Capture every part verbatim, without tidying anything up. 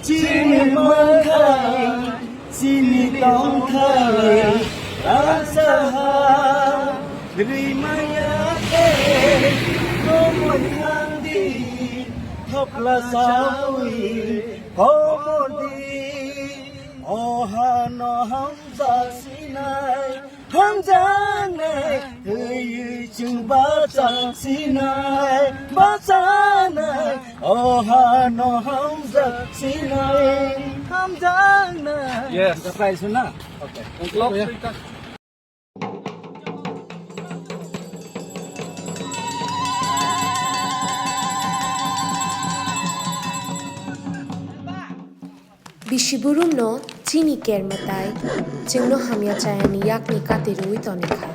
Chini manthai, chini tongthai, rasaha, rimaya tei, romoi handi, thopla sawi, komodi, oha no hamjak sinai. Hamjaknai, twiwi chwng bachang sinai, bachanai, oha no hamjak sinai, hamjaknai. Yes. Surprise na? Okay. Thank you. Bisi burumno chini ker mwtai chwngno hamya chayani yakni kati rwui tonikha.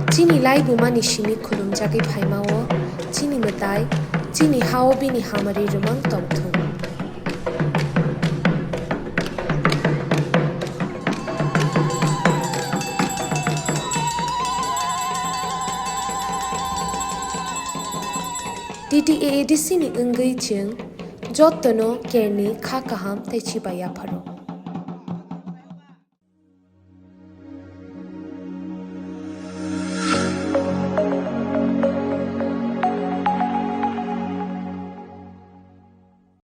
Chini laibumani simi khulumjagwi phaimao, chini mwtai, chini hao bini hamari rwmang tongthung. T T A A D C ni wngwi chwng jotono kerni kha kaham tei chibai yapharo.